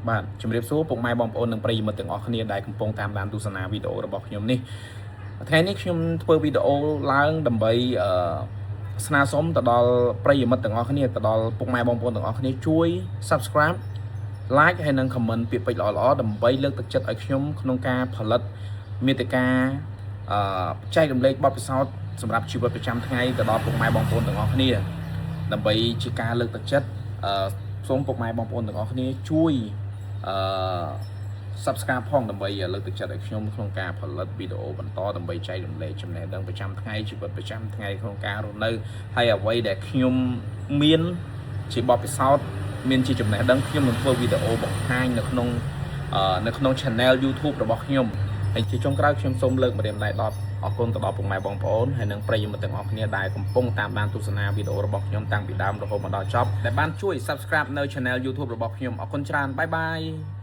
បាទជំរាបសួរពុកម៉ែបងប្អូននិងប្រិយមិត្តទាំងអស់គ្នាដែលកំពុងតាមដានទស្សនាវីដេអូរបស់ខ្ញុំនេះថ្ងៃនេះខ្ញុំធ្វើវីដេអូឡើងដើម្បីអឺស្នើសុំទៅដល់ប្រិយមិត្តទាំងអស់គ្នាទៅដល់ពុកម៉ែបងប្អូនទាំងអស់គ្នាជួយ Subscribe like ហើយនិង comment ពាក្យពេចន៍ល្អៗដើម្បីលើកទឹកចិត្តឲ្យខ្ញុំក្នុងការផលិតមាតិកាអឺចែករំលែកបទពិសោធន៍សម្រាប់ជីវិតប្រចាំថ្ងៃទៅដល់ពុកម៉ែបងប្អូនទាំងអស់គ្នាដើម្បីជាការលើកទឹកចិត្តអឺសូមពុកម៉ែបងប្អូនទាំងអស់គ្នាជួយអឺ Subscribe ផងដើម្បីលើកទឹកចិត្តឲ្យខ្ញុំក្នុងការផលិតវីដេអូបន្តដើម្បីចែករំលែកចំណេះដឹងប្រចាំថ្ងៃជីវិតប្រចាំថ្ងៃក្នុងការរស់នៅហើយអ្វីដែលខ្ញុំមានជាបទពិសោធន៍មានជាចំណេះដឹងខ្ញុំនឹងធ្វើវីដេអូបង្ហាញនៅក្នុងអឺនៅក្នុង Channel YouTube របស់ខ្ញុំហើយជាចុងក្រោយខ្ញុំសូមលើកម្រាមដៃដល់អរគុណទៅដល់ពុកម៉ែបងប្អូនហើយនិងប្រិយមិត្តទាំងអស់គ្នាដែលកំពុងតាមដានទស្សនាវីដេអូរបស់ខ្ញុំតាំងពីដើមរហូតមកដល់ចប់ដែលបានជួយ Subscribe នៅ Channel YouTube របស់ខ្ញុំអរគុណច្រើន bye bye.